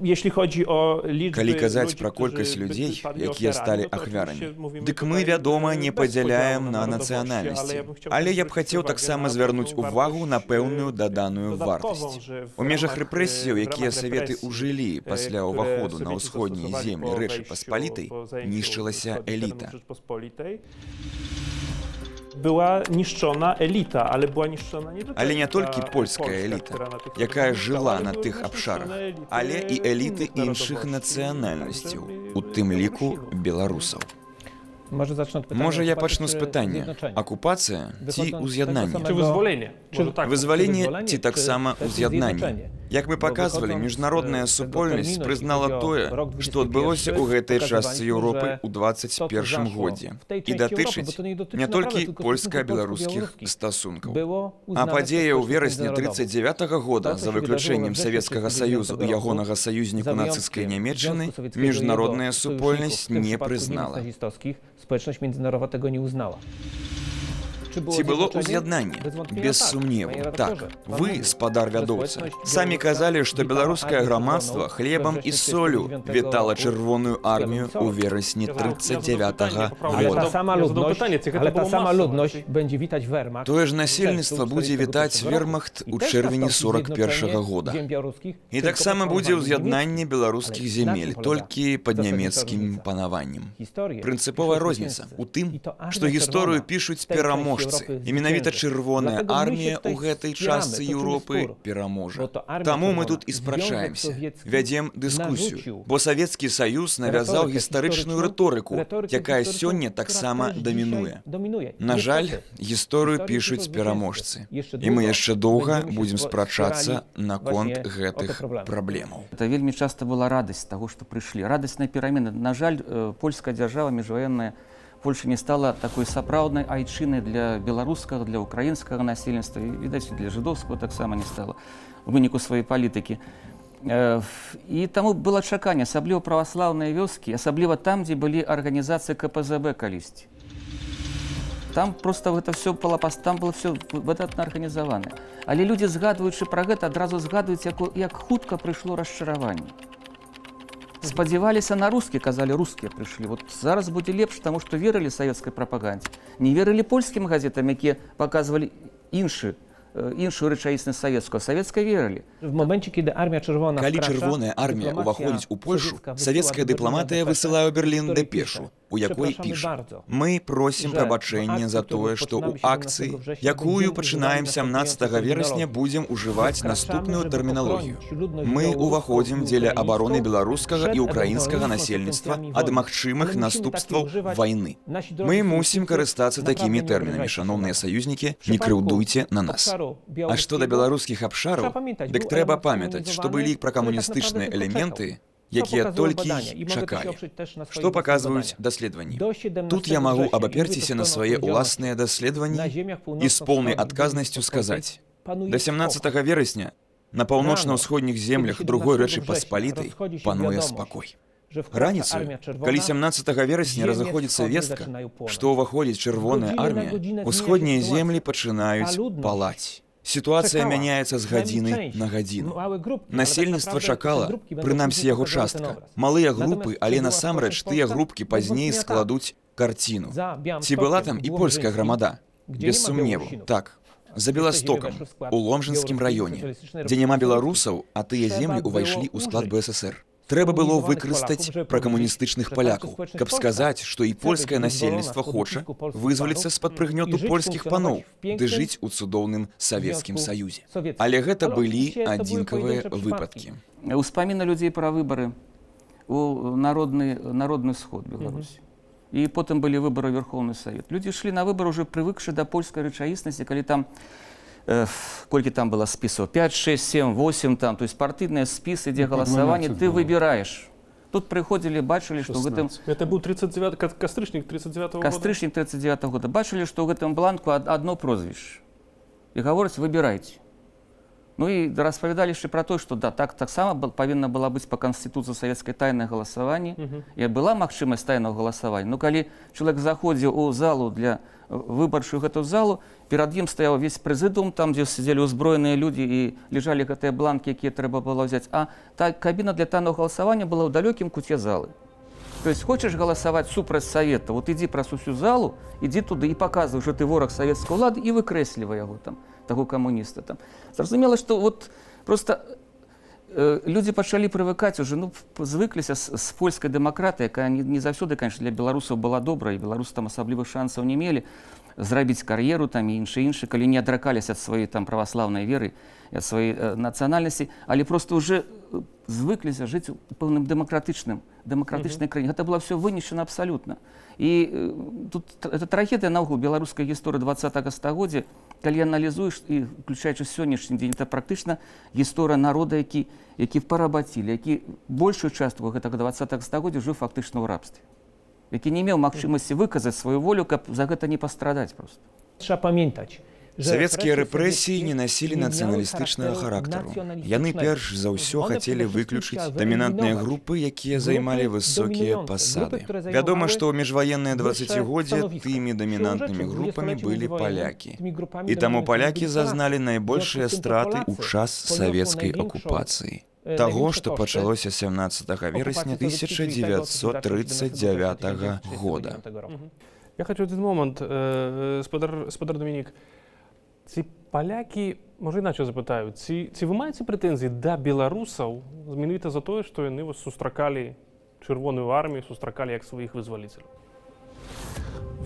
Jeśli chodzi o liczby Калі казаць ludzi, пра którzy колькасць людзей, padli якія ofiarami, сталі no to ахвярамі, oczywiście mówimy дык мы, tutaj, вядома, не bez падзяляем podziału на narodowości, ale нацыянальнасці. ja bym chciał Але też я б zwrócić хацеў uwagę таксама na звярнуць pewną увагу на wartość, пэўную доданую dodatkową, вартасць. że w У межах ramach, рэпрэсіяў, w якія ramach саветы represji, ўжылі пасля które ўваходу на Sowieci ўсходнія zastosowali землі po Рэчы wejściu, Паспалітай, po zajęciu нішчылася wschodnich эліта. terenów Rzeczpospolitej, była niszczona elita, ale była niszczona nie tylko Але не elita толькі польская polska, эліта, która na tych якая terenach жыла mieszkała, на ale były тых również абшарах, niszczone elity але і эліты innych іншых narodowości, нацыянальнасцяў, także у тым ліку Białorusinów. беларусаў. Może zacznę od pytania Можа, я okupacji пачну з czy пытання: zjednoczenia? акупацыя ці Wychodząc z tego ўз'яднанне? samego- Ці вызваленне? Czy- Можа, так? Вызваленне Вызваленне ці czy таксама też ўз'яднанне? zjednoczenie? Як мы Bo паказвалі, wychodząc міжнародная z tego супольнасць terminu, jeśli прызнала chodzi o тое, rok што адбылося ў 21, гэтай частцы pokazywaliśmy, Еўропы że ў to, co 21 zaszło годзе w tej і części Europy, bo датычыць to nie dotyczy не naprawdę толькі tylko stosunków польска-беларускіх polsko-białoruskich, стасункаў. było А uznane падзея przez ў верасні społeczność 39 года, To, co за się выключэннем wydarzyło we wrześniu Савецкага Саюзу і 1939 ягонага саюзніку za нацысцкай wyjątkiem Нямеччыны, Związku Sowieckiego i міжнародная jego супольнасць sojuszników, w tym не przypadku Niemiec прызнала. nazistowskich, społeczność międzynarodowa tego nie uznała. Czy było Ці было zjednoczenie? ўз'яднанне? Bez wątpienia Без tak. сумневу, Panie так. redaktorze, pan Вы, mówił, спадар że вядоўца, społeczność самі białoruska казалі, што witała беларускае Armię грамадства Czerwoną хлебам we і wrześniu солю 1939 вітала roku Чырвоную армію solą. ў верасні Я задаў 39 пытанне, папраўлю. Ale Я ta задаў- sama я задаў ludność, пытанне, ці гэта ale ta было sama масава, ludność ці- będzie witać Wehrmacht Тое ж w насельніцтва czerwcu будзе вітаць 41 roku. вермахт I у też чэрвені nastąpi 41 zjednoczenie года. ziem białoruskich І tylko таксама pod будзе panowaniem ўз'яднанне niemieckim. беларускіх Ale na земель, czym polega толькі пад zasadnicza нямецкім różnica? панаваннем. Historię Прынцыповая piszą розніца zwycięzcy. у тым, I to Armia што гісторыю Czerwona пішуць w tej części пераможцы, Europy і менавіта zwycięży. Чырвоная Dlatego my się армія tutaj ў гэтай spieramy, частцы toczymy Еўропы spór, пераможа. Bo to Armia Таму мы Czerwona, тут і Związek спрачаемся, Sowiecki вядзем дыскусію, narzucił бо Савецкі Саюз навязаў retorykę гістарычную historyczną, рыторыку, retorykę якая historyczną, сёння która таксама też дамінуе. dzisiaj dominuje. На жаль, Niestety, гісторыю Гісторыю пішуць пішуць пераможцы. zwycięzcy. Jeszcze І мы długo яшчэ доўга będziemy się будзем спрачацца spierali наконт właśnie o te гэтых problemy. праблемаў. Это вельмі часто была радасць таго, што прыйшлі. Радасная перамены. На жаль, польская дзяржава міжваенная Польша не стала такой сапраўднай айчынай для беларускага, для украінскага насельніцтва, і, відаць, для жыдоўскага таксама не стала у выніку сваёй палітыкі. І таму было чаканне, асабліва праваслаўныя вёскі, асабліва там, дзе былі арганізацыі КПЗБ калісьці. Там просто гэта все было, там было все выдатна арганізавана. Але людзі, згадваючы пра гэта, адразу згадваюць, як хутка прыйшло расчараванне. Спадзяваліся на русские, казалі: «Русские прыйшлі, вот зараз будзе лепш», таму што верылі савецкай прапагандзе, не верылі польскім газетам, якія паказвалі іншую рэчаіснасць савецкую, савецкай верылі. W momencie, kiedy Armia Czerwona Калі wkracza, Чырвоная армія dyplomacja ўваходзіць у Польшу, sowiecka wysyła савецкая do Berlina дыпламатыя depeszę, высылае ў w Берлін której дэпешу, pisze: у якой «Przepraszamy піша: bardzo, Мы просім że прабачэння w за akcji, którą тое, што ў rozpoczynamy 17 акцыі, września, якую będziemy пачынаем używali 17 następującej верасня, terminologii. будзем ужываць Wkraczamy, наступную żeby тэрміналогію. ochronić ludność Мы białoruską ўваходзім i дзеля абароны ukraińską беларускага przed і украінскага ewentualnymi насельніцтва konsekwencjami ад wojny. магчымых Ale musimy takie наступстваў używać. вайны. Nasi drodzy Мы мусім sojusznicy, карыстацца naprawdę такімі nie тэрмінамі, obrażajcie się na шаноўныя nas. саюзнікі, W не przypadku крыўдуйце на нас. obszaru А што да białoruskiego, беларускіх абшараў, trzeba pamiętać, дык był трэба element памятаць, што komunizowany, былі który tak naprawdę пракамуністычныя tylko элементы, czekał. Co якія pokazują толькі badania й i mogę tu się чакалі. oprzeć też na swoich Што własnych паказваюць badaniach. даследаванні? Do 17 Тут я магу września, i mówię to z абаперціся на pełną свае odpowiedzialnością, ўласныя даследаванні na ziemiach і з поўнай północno-wschodnich адказнасцю Rzeczypospolitej сказаць: panuje да 17 spokój. верасня на паўночна-ўсходніх землях Kiedy другой 17 Рэчы września Паспалітай rozchodzi się пануе wiadomość, спакой. że wkracza Раніцаю, Armia Czerwona, калі 17 верасня ziemie разыходзіцца wschodnie вестка, zaczynają płonąć. што ўваходзіць Чырвоная Z godziny na армія, godzinę zmienia się усходнія sytuacja. землі пачынаюць Ta ludność палаць. Сітуацыя czekała, мяняецца з przynajmniej гадзіны część, на гадзіну. małe grupki, ale tak Насельніцтва naprawdę te чакала, grupki będą прынамсі później яго pokazywały ten частка. obraz. Малыя Natomiast групы, czy але była насамрэч społeczność тыя polska? групкі Bez пазней wątpienia tak. складуць карціну. Za Ці была Białymstokiem там i і польская Łomżyńskim, грамада? gdzie Без nie ma сумневу, Białorusinów. так. За Te ziemie Беластокам, weszły w skład у Ломжынскім Białoruskiej раёне, Socjalistycznej дзе няма Republiki беларусаў, а тыя Trzeba землі było ўвайшлі ў склад użyć БССР. Трэба было skomunizowanych выкарыстаць Polaków, żeby пракамуністычных powiedzieć, że także палякаў, społeczność каб polska сказаць, што і chce być польскае wyzwolona насельніцтва spod хоча ucisku polskich вызваліцца panów з-пад i прыгнёту żyć, польскіх паноў, funkcjonować w ды pięknym жыць у цудоўным Савецкім Związku Саюзе. Sowieckim. Але гэта Ale былі oczywiście to były адзінкавыя pojedyncze przypadki. выпадкі. Успаміны людзей пра выбары у народны сход Беларусі. І потым былі выбары ў Верховны Савет. Людзі ішлі на выбары, уже прывыкшы да польскай рэчаіснасці, калі там колькі там было спісаў, 5, 6, 7, 8 там, то есть партыйныя спісы, дзе Ну, по галасаванне 12 ты было. выбіраеш. Тут прыходзілі, бачылі, што ў гэтым 16. Гэта быў 39, кастрычнік 39 года. Кастрычнік 39 года, бачылі, што ў гэтым бланку адно прозвішча. І гавораць: «Выбірайце». Ну і распавядалі яшчэ пра тое, што да, так таксама павінна была быць па канстытуцыі савецкай тайнае галасаванне. І была магчымасць тайнага галасавання. Но калі чалавек заходзіў у залу для выбарчую гэту залу, перад ім стаяў весь прэзідыум, там, дзе сядзелі ўзброеныя людзі і лежалі гэтыя бланкі, якія трэба было ўзяць. А та кабіна для тайнага галасавання была ў далёкім куце залы. То есть хочаш галасаваць супраць савета, вот ідзі праз усю залу, ідзі туды і паказвай, што ты вораг савецкай улады, і выкрэслівай яго там, таго камуніста там. Зразумела, што вот просто людзі пачалі прывыкаць уже, ну, звыкліся з польскай дэмакратыяй, якая не заўсёды, конечно, для беларусаў была добрая, і беларусы там асаблівых шансаў не мелі зрабіць кар'еру там і іншы, калі не адракаліся ад сваёй там праваслаўнай веры і ад сваёй нацыянальнасці, але просто уже звыкліся жыць у пэўным дэмакратычнай краіне. Гэта было все вынішчана абсалютна. І тут это трагедыя наогул беларускай гісторыі 20 стагоддзя, калі аналізуеш і включаючы сённяшні дзень, это практычна гісторыя народа, які парабацілі, які большую частку гэтага 20 стагоддзя жыў фактычна ў рабстве, які не меў магчымасці выказаць сваю волю, каб за гэта не пастрадаць просто. Trzeba pamiętać, że Савецкія represje рэпрэсіі не sowieckie насілі nie miały нацыяналістычнага charakteru характару. Яны nacjonalistycznego. перш за ўсё One хацелі przede wszystkim выключыць chciały дамінантныя wyeliminować групы, якія grupy займалі высокія dominujące, grupy, пасады. które Вядома, zajmowały што ў міжваенныя wyższe дваццацігоддзя stanowiska. тымі Siłą дамінантнымі rzeczy w групамі dwudziestoleciu былі międzywojennym палякі. tymi grupami І таму dominującymi палякі byli Polacy. зазналі W найбольшыя związku z tym to страты ў Polacy час poniosło савецкай największą, акупацыі. Таго, największe што koszty пачалося 17 верасня okupacji sowieckiej, czyli tego, co wydarzyło się 1939 17 года. 1939 roku. Я хочу один момент, спадар Домінік. Ці палякі, можа, іначай запытаю, ці вы маеце прэтэнзіі да беларусаў менавіта за тое, што яны вось сустракалі Чырвоную армію, сустракалі як сваіх вызваліцеляў?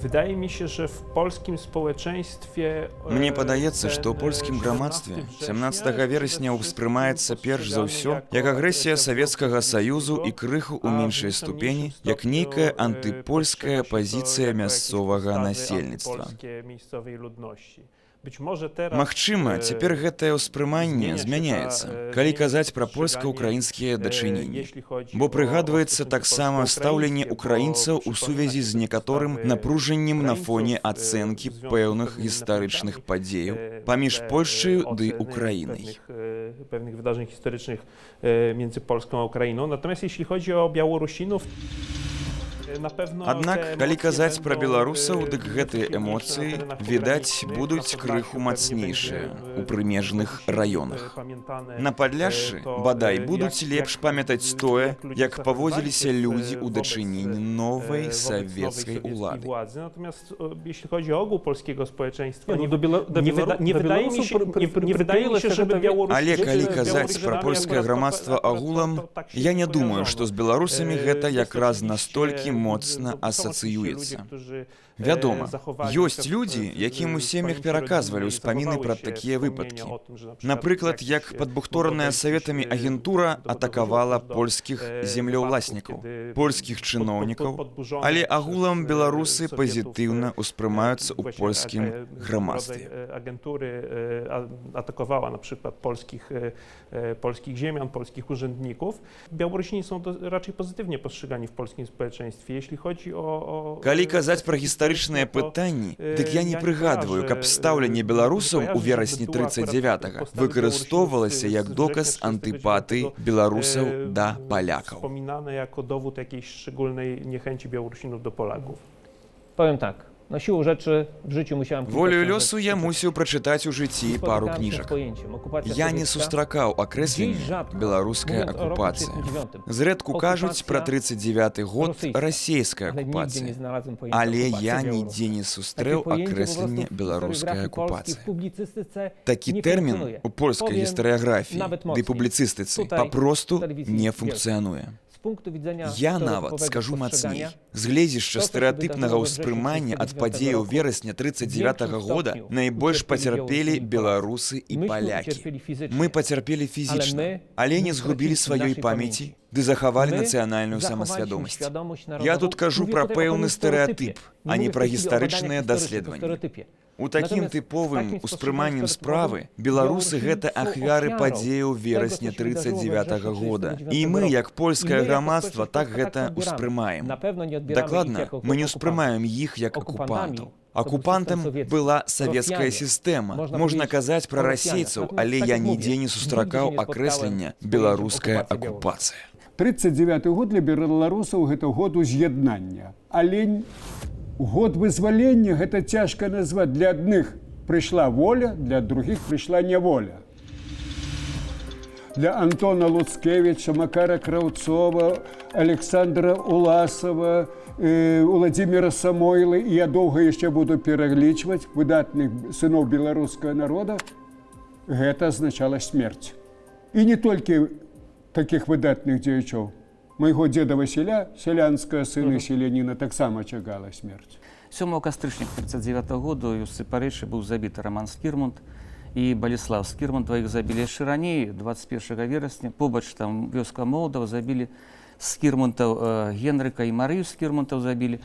Wydaje mi się, że w polskim społeczeństwie Мне падаецца, ten што ў польскім 17 грамадстве września 17 jest przede верасня wszystkim ўспрымаецца перш за postrzegany ўсё jako як агрэсія agresja Савецкага Związku Саюзу і Sowieckiego, крыху ў a w меншай nieco ступені mniejszym як stopniu нейкая антыпольская postrzega się to пазіцыя jako jakieś мясцовага postawy насельніцтва. antypolskie miejscowej ludności. Być może teraz Магчыма, цяпер гэтае ўспрыманне zmienia się ta, змяняецца, калі zmienia się казаць пра postrzeganie, польска-украінскія дачыненні. jeśli chodzi Бо o прыгадваецца stosunki таксама стаўленне polsko-ukraińskie, bo украінцаў у przypomina сувязі się з некаторым postawy напружаннем на фоне Ukraińców, ацэнкі w związku z пэўных pewnymi гістарычных napięciami, падзеяў na паміж tle, Польшчаю ды oceny Украінай. pewnych Pewnych wydarzeń historycznych między Polską a Ukrainą. Natomiast jeśli chodzi o Białorusinów, na pewno Аднак, te калі emocje казаць пра będą, беларусаў, дык гэтыя silniejsze na эмоцыі, terenach відаць, pogranicznych, будуць na крыху Podlasiu pewnie мацнейшыя będzie, ў прымежных раёнах. Pamiętane, На Падляшшы, to, бадай, будуць лепш jak, памятаць тое, jak ludzie як паводзіліся zachowywali się людзі ў wobec, дачыненні новай wobec nowej савецкай sowieckiej улады. władzy. Natomiast jeśli chodzi o ogół polskiego społeczeństwa, Не, ну, nie, do Bela- do nie, Белару- wyda, nie do wydaje mi Беларусаў się, nie, nie wydaje mi się, żeby Białoruś, Але калі żeby казаць пра Białorusinami польскае akurat to- грамадства akurat to- агулам, to tak się я nie не думаю, kojarzono. што з беларусамі гэта Jest якраз oczywiście, настолькі моцна no, są oczywiście асацыюецца. ludzie, którzy, Вядома, zachowali ёсць się людзі, якім у w сем'ях pamięci пераказвалі rodzinnej, ўспаміны пра zachowały się такія wspomnienia выпадкі. o tym, że na przykład Напрыклад, jak як się падбухтораная mogło саветамі dojść, агентура dochodziło атакавала do, польскіх землеўласнікаў, wypadków, kiedy польскіх чыноўнікаў, podburzone але przez, агулам беларусы Sowietów, пазітыўна ўспрымаюцца ў właśnie, польскім грамадстве. Rodzaj agentury atakowała na przykład polskich ziemian, polskich urzędników. Białorusini są raczej pozytywnie postrzegani w polskim społeczeństwie. Jeśli chodzi o Калі казаць пра гістарычныя to, пытанні, дык я не ja nie прыгадваю, kojarzę, каб стаўленне nie беларусаў у kojarzę, żeby верасні była akurat 39 postawy выкарыстоўвалася Białorusinów як z доказ września 39 антыпатыі беларусаў да палякаў. Wspominane jako dowód jakiejś szczególnej niechęci Białorusinów do Polaków. Powiem tak, no siłą rzeczy w życiu musiałem kilka Волею książek лёсу я przeczytać. мусіў прачытаць у жыцці пару Spotykałem się z кніжак. pojęciem okupacja Я не sowiecka. сустракаў Dziś акрэслення rzadko, беларуская mówiąc o roku акупацыя. 39, Зрэдку кажуць пра 39 год Rosyjska. расійская ale nigdzie nie акупацыя. znalazłem pojęcia Але okupacja я białoruska. нідзе не Takie сустрэў pojęcie po prostu акрэсленне w беларуская historiografii polskiej, акупацыя. w publicystyce Такі nie тэрмін funkcjonuje. у польскай Powiem гістарыяграфіі nawet ды mocniej. публіцыстыцы Tutaj папросту w telewizji не Wielkiej. функцыянуе. Z punktu widzenia Я нават stereotypowego скажу мацней. postrzegania З гледзішча to, co się стэрэатыпнага wydarzyło we wrześniu ўспрымання ад 39 падзеяў roku, верасня 39 większym года stopniu найбольш ucierpieli пацярпелі Białorusini i беларусы і Myśmy палякі. ucierpieli fizycznie, Мы пацярпелі ale фізічна, my але nie не згубілі straciliśmy сваёй naszej памяці pamięci. ды захавалі My нацыянальную zachowaliśmy самасвядомасць. świadomość Я narodową. тут кажу Mówię пра tutaj o пэўны pewnym stereotypie. стэрэатып, Nie а не mówię w пра tej chwili o badaniach гістарычныя historycznych, o даследаванні. stereotypie. У такім Natomiast w тыповым takim успрыманнем spostrzeżeniu справы stereotypowym беларусы Białorusini гэта są ахвяры ofiarą падзеяў tego, co верасня się wydarzyło we 39 wrześniu года. 39 І мы, roku. як I польскае my, jako грамадства, społeczność так polska, гэта tak to odbieramy. ўспрымаем. Na pewno nie odbieramy ich Дакладна, jako мы не okupantów. ўспрымаем іх як Okupantami акупантаў. to był system Акупантам sowiecki. была савецкая Rosjanie. сістэма. Można Можна powiedzieć казаць пра o Rosjanach. расейцаў, Natomiast але tak я jak нідзе mówię, не nigdzie сустракаў się nie spotkałem акрэслення z pojęciem беларуская okupacja białoruska. акупацыя. 39 год для беларусаў гэта год уз'яднання. Але год вызвалення гэта цяжка назваць. Для адных прыйшла воля, для другіх прыйшла няволя. Для Антона Луцкевича, Макара Краўцова, Александра Уласова, Владимира Самойлы, і я доўга яшчэ буду пералічваць выдатных сыноў беларускага народа, гэта азначала смерць. І не толькі такіх выдатных дзеячоў. Майго дзеда Васіля, сялянскага сына селяніна, таксама чакала смерць. 7 кастрычніка 39 году у Сыпарэчы быў забіты Раман Скірмунт і Баліслав Скірмунт, дваіх забілі яшчэ раней, 21 верасня, побач там вёска Молдава, забілі Скірмунтаў Генрыка і Марыю Скірмунтаў забілі.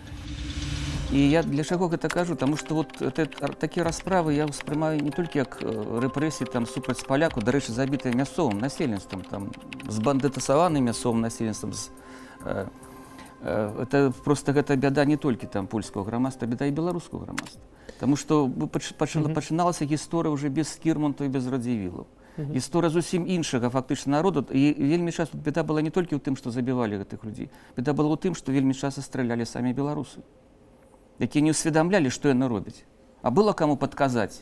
І я для чаго гэта кажу, таму што вот это, такія расправы я ўспрымаю не толькі як рэпрэсіі там супраць паляку, дарэчы, забітыя мясцовым насельніцтвам, там збандытасаваным мясцовым насельніцтвам, это просто гэта бяда не толькі там польскага грамадства, беда і беларускага грамадства. Таму што пачыналася гісторыя ўжо без Скірмунтаў і без Радзівілаў. Гісторыя зусім іншага фактычна народу. І вельмі часта беда была не толькі ў тым, што забівалі гэтых людзей. Беда была ў тым, што вельмі часта стралялі самі беларусы, якія не ўсведамлялі, што яны робяць. А было каму падказаць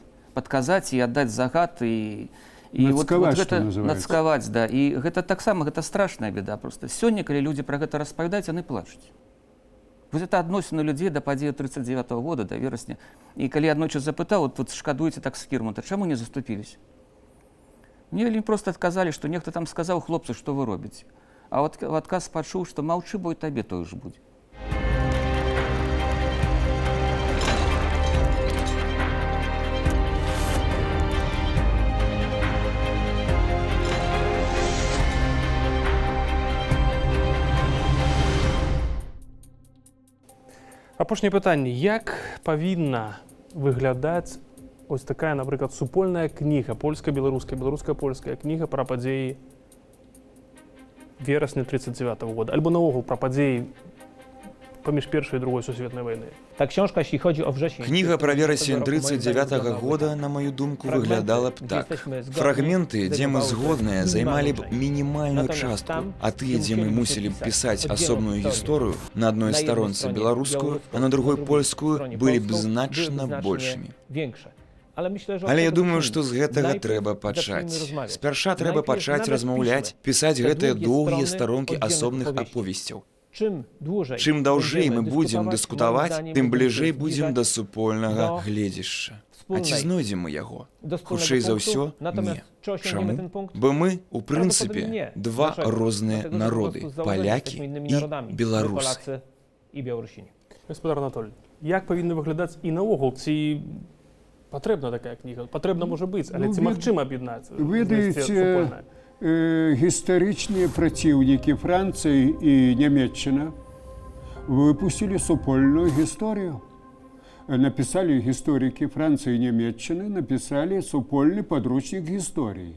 і аддаць загад і Нацкаваць, вот што гэта, называецца. Нацкаваць, да. І гэта таксама гэта страшная беда просто. Сёння, калі людзі пра гэта распавядаюць, яны плачуць. Вось это адносіны людзей да падзеі 39 года, да верасня. І калі аднойчы запытаў, вот, вот шкадуеце так Скірмунта, чаму не заступіліся? Мне вельмі проста адказалі, што нехта там сказаў: «Хлопцы, што вы робіце?» А вот в адказ пачуў, што маўчы, бо і табе тое ж будзе. Апошняе пытанне: як павінна выглядаць ось такая, напрыклад, супольная кніга, польска-беларуская, беларуска-польская кніга пра падзеі верасня 39 -го года альбо наогул пра падзеі Паміж першай і другой сусветнай вайны. Ta książka, jeśli chodzi o wrzesień Кніга пра верасень 1939 roku, moim zdaniem 39 wyglądałaby года, tak. на мою думку, Fragmenty, выглядала б gdzie так. jesteśmy zgodni, Фрагменты, дзе мы zajmowałyby згодныя, займалі б minimalną część. мінімальную Natomiast частку, tam, а тыя, gdzie дзе мы musielibyśmy мусілі б pisać пісаць oddzielną асобную historię, гісторыю, на адной na jednej старонцы stronie беларускую, а на białoruską, другой drugiej польскую, stronie былі б polską, byłyby значна znacznie большымі. większe. Ale myślę, że od Але я tego думаю, zacznijmy. што з гэтага Najpierw трэба zacznijmy пачаць. rozmawiać. Спярша трэба Najpierw пачаць nawet размаўляць, piszmy пісаць te гэтыя długie доўгія strony старонкі oddzielnych асобных opowieści. аповесцяў. Czym dłużej Чым даўжэй мы będziemy будзем dyskutować, moim дыскутаваць, zdaniem тым będziemy бліжэй się будзем zbliżać да супольнага do гледзішча. А ці wspólnej- знойдзем мы яго? do wspólnego Хутчэй за punktu. ўсё, Natomiast не. czy osiągniemy Чаму? ten punkt? Бо мы, у Prawdopodobnie прынцыпе, nie. два Dlaczego? розныя Dlatego, że po народы prostu z założenia палякі jesteśmy innymi і narodami. My беларусы. Polacy i Białorusini. Гаспадар Анатоль, як павінна выглядаць і наогул, ці патрэбна такая кніга? Патрэбна можа быць, але Ну, ці магчыма аб'яднаць, знайсці ведаеце, супольнае? Гістарычныя праціўнікі Францыі і Нямеччына выпусцілі супольную гісторыю. Напісалі гісторыкі Францыі і Нямеччыны, напісалі супольны падручнік гісторыі.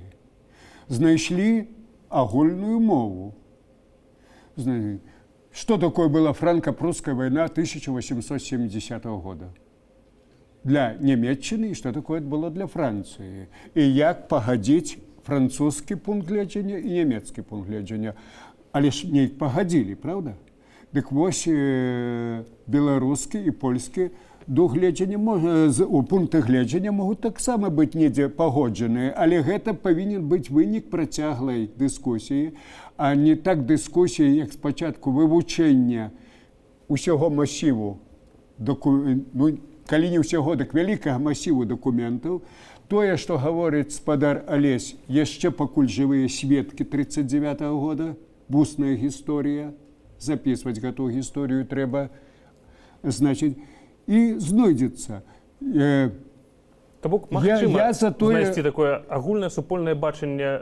Знайшлі агульную мову. Что такое была франко-прусская война 1870 года для Нямеччыны і што такое было для Францыі? І як пагадзіць французскі пункт гледжання і нямецкі пункт гледжання? Але ж неяк пагадзілі, правда? Дык вось, беларускі і польскі дугледжання можа, у пункты гледжання могуць таксама быць недзе пагоджаныя, але гэта павінен быць вынік працяглай дыскусіі, а не так дыскусіі, як спачатку вывучэння усяго масіву ну, калі не ўсяго, дык вялікага масіву дакументаў. Тое, што гаворыць спадар Алесь, яшчэ пакуль жывыя сведкі 39 -го года, вусная гісторыя, записываць гэту гісторыю трэба, значыць, і знойдзецца. То бок магчыма я за тое- знайсці такое агульнае супольнае бачанне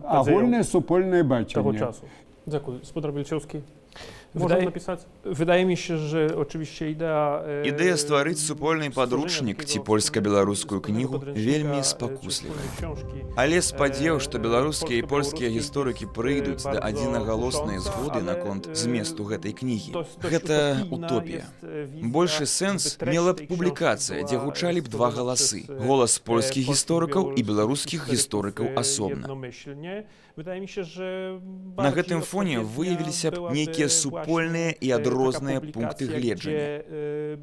падзеяў Агульнае супольнае бачанне. таго часу. Дзякуй, спадар Бельчэўскі. Можна Wydaje, напісаць? wydaje mi się, że oczywiście idea Ідэя стварыць супольны stworzenia падручнік ці takiego польска-беларускую wspólnego кнігу podręcznika, вельмі czy спакуслівая. wspólnej książki, Але спадзеў, што беларускія і польскія польска-беларускія гісторыкі jest, прыйдуць да bardzo адзінагалоснай kusząca, згоды ale, наконт зместу гэтай кнігі. dość Гэта utopijna утопія. jest, wizja, Большы żeby сэнс treść мела б tej książki публікацыя, дзе była, гучалі б два stworzona галасы: przez, голас польскіх polskich, гісторыкаў і беларускіх historyków, гісторыкаў асобна. jednomyślnie. Wydaje mi się, że На bardziej гэтым фоне odpowiednia выявіліся б byłaby нейкія właśnie, супольныя і taka адрозныя пункты publikacja, гледжання. gdzie,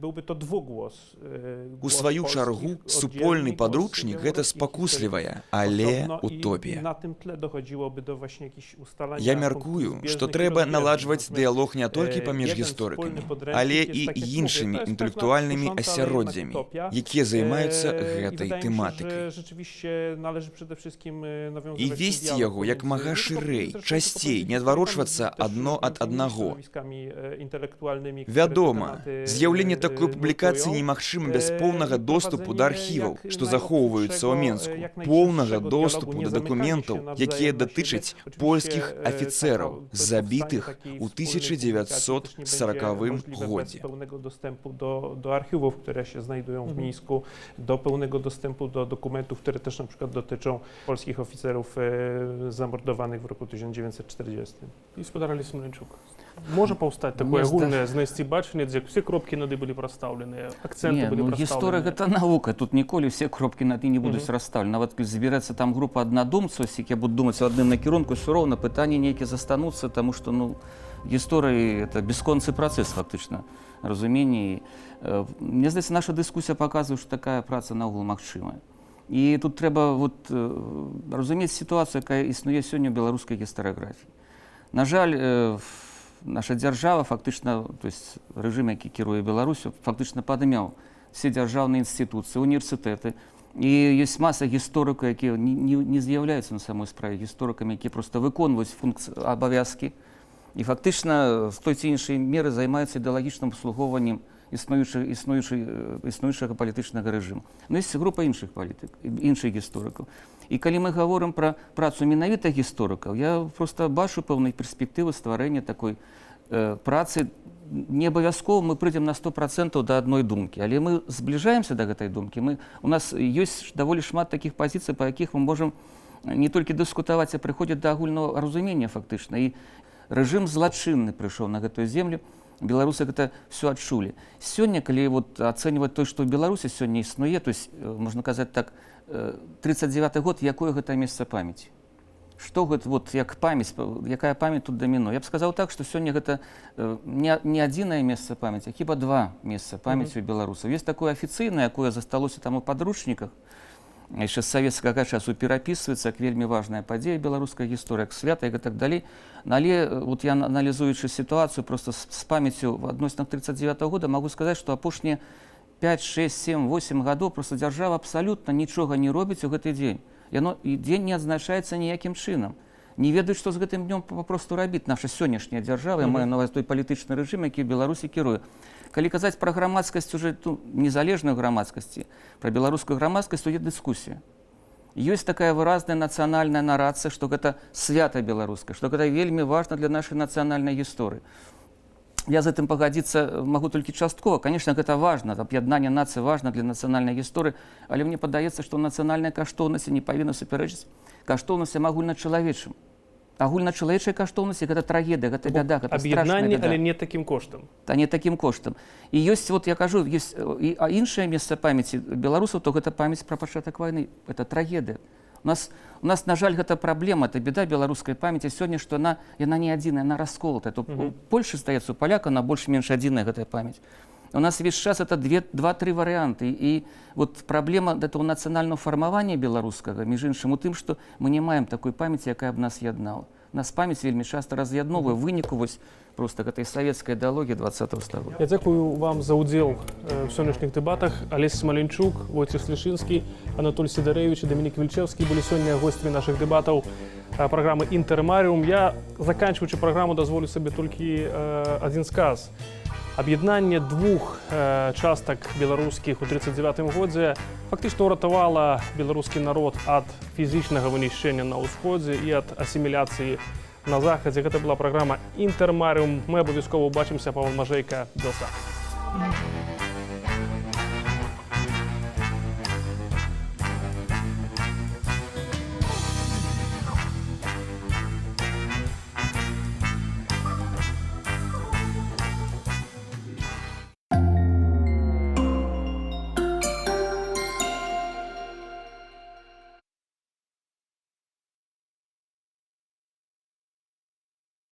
byłby to dwugłos, У głos сваю polskich чаргу oddzielnie, супольны głos падручнік гэта białoruskich спакуслівая, historyków але osobno i утопія. Na tym tle dochodziłoby do właśnie jakichś ustalania Я punktów мяркую, zbieżnych што i трэба rozbieżnych. наладжваць Natomiast, дыялог не толькі паміж jeden гісторыкамі, wspólny podręcznik але jest, і tak jak mówię, іншымі to jest pewna інтэлектуальнымі kusząca, ale jednak асяроддзямі, utopia. якія займаюцца I гэтай wydaje mi się, тэматыкай. że rzeczywiście należy przede wszystkim nawiązywać І ten весці dialog яго як pomiędzy мага nie tylko шырэй, zresztą часцей, tylko не pomiędzy адварочвацца też адно ад między innymi аднаго. środowiskami, intelektualnymi, które te Вядома, tematy, з'яўленне такой публікацыі nurtują. немагчыма без поўнага I доступу да prowadzenie архіваў, jak што захоўваюцца ў najobfitszego, Менску, jak поўнага najszerszego доступу dialogu, да nie zamykanie дакументаў, się nawzajem якія na siebie. датычаць Oczywiście, польскіх афіцэраў, taka- забітых powstanie у takiej wspólnej publikacji też nie będzie 1940 możliwe bez годзе. pełnego dostępu do archiwów, które się znajdują w Mińsku, do pełnego dostępu do dokumentów, które też na przykład dotyczą polskich oficerów zamordowanych w roku 1940. І спадар Алесь Смаленчук. Можа паўстаць такое Мне агульнае знайсці бачанне, дзе все кропкі над «і» былі прастаўленыя, акцэнты Не, былі ну, гісторыя прастаўленыя. гэта навука, тут ніколі все кропкі над «і» не будуць расстаўлены. Нават калі збіраецца там група аднадумцаў, якія будуць думаць у адным накірунку, все роўна пытанні нейкія застануцца, таму што, ну, гісторыі это бясконцы працэс фактычна разуменні. Мне здаецца, наша дыскусія паказвае, што такая праца наогул магчымая. І тут трэба вот, разумець сітуацыю, якая існуе сёння ў беларускай гістарыяграфіі. На жаль, наша дзяржава фактычна, то есть рэжым, які кіруе Беларусю, фактычна падмяў все дзяржаўныя інстытуцыі, універсітэты. І ёсць маса гісторыкаў, якія не з'яўляюцца на самой справе гісторыкамі, якія проста выконваюць функцыі, абавязкі і фактычна з той ці іншай меры займаюцца ідэалагічным абслугоўваннем існуючага палітычнага рэжыму. Но ёсць група іншых палітык, іншых гісторыкаў. І калі мы гаворым пра працу менавіта гісторыкаў, я проста бачу пэўнай перспектывы стварэння такой працы. Не абавязкова мы прыйдзем на 100% да адной думкі, але мы збліжаемся да гэтай думкі. У нас ёсць даволі шмат такіх пазіцый, па якіх мы можам не толькі дыскутаваць, а прыходзіць да агульнага разумення фактычна. І рэжым злачынны прыйшоў на гэтую землю. Беларусы гэта все адчулі. Сёння, калі вот ацэньваць той, што ў Беларусі сёння існуе, то есть, можна казаць так, 39 год, якое гэта месца памяці? Што гэта вот як памяць, якая памяць тут даміно? Я б сказаў так, што сёння гэта не адзінае месца памяці, а хіба два месца памяці у беларусаў. Есть такое афіцыйнае, якое засталося там у падручніках, яшчэ з савецкага часу перапісваецца як вельмі важная падзея беларускай гісторыі, як свята і так далей. Але вот я, аналізуючы сітуацыю просто з памяццю в адносінах 39 -го года, могу сказаць, што апошнія 5, 6, 7, 8 гадоў просто дзяржава абсалютна нічога не робіць у гэты дзень. Яно і дзень не адзначаецца ніякім чынам. Не ведаюць, што з гэтым днём папросту рабіць наша сённяшняя дзяржава, я маю на ўвазе той палітычны рэжым, які ў Беларусі кіруе. Калі казаць пра грамадскасць уже ту незалежную грамадскасці, пра беларускую грамадскасць, то ідзе дыскусія. Ёсць такая выразная нацыянальная нарацыя, што гэта свята беларускае, што гэта вельмі важна для нашай нацыянальнай гісторыі. Я з гэтым пагадзіцца магу толькі часткова. Конечно, гэта важна, аб'яднанне нацыі важна для нацыянальнай гісторыі, але мне падаецца, што нацыянальная каштоўнасць не павінна супярэчыць каштоўнасцям агульначалавечым. Агульначалавечая каштоўнасць — гэта трагедыя, гэта бяда, гэта страшная Аб'яднанне, беда. але не такім коштам. Та не такім коштам. І ёсць, вот я кажу, ёсць і іншае месца памяці беларусаў, то гэта памяць пра пачатак вайны, это трагедыя. У нас, на жаль, гэта праблема, это беда беларускай памяці сёння, што яна не адзіная, она расколотая. То у Польшы, здаецца, у паляка она больш-менш адзіная гэтая памяць. У нас весь час это две, два-тры варыянты. І вот праблема этого нацыянального фармавання беларускага, між іншым, у тым, што мы не маем такой памяці, якая б нас яднала. Нас памяць вельмі часта раз'ядноўвае ў выніку вось просто гэтай савецкай ідэалогіі 20 стагоддзя. Я дзякую вам за ўдзел в сённяшніх дэбатах. Алесь Смаленчук, Войцех Лішынскі, Анатоль Сідарэвіч і Дамінік Вільчэўскі былі сёння госцямі нашых дэбатаў праграмы «Інтэрмарыум». Я, заканчваючы праграму, дазволю сабе толькі адзін сказ. Аб'яднанне двух частак беларускіх у 39 годзе фактычна ўратавала беларускі народ ад фізічнага вынішчэння на ўсходзе і ад асіміляцыі на захадзе. Гэта была праграма «Інтэрмарыум». Мы абавязкова ўбачымся. Павел Мажэйка, Белсат.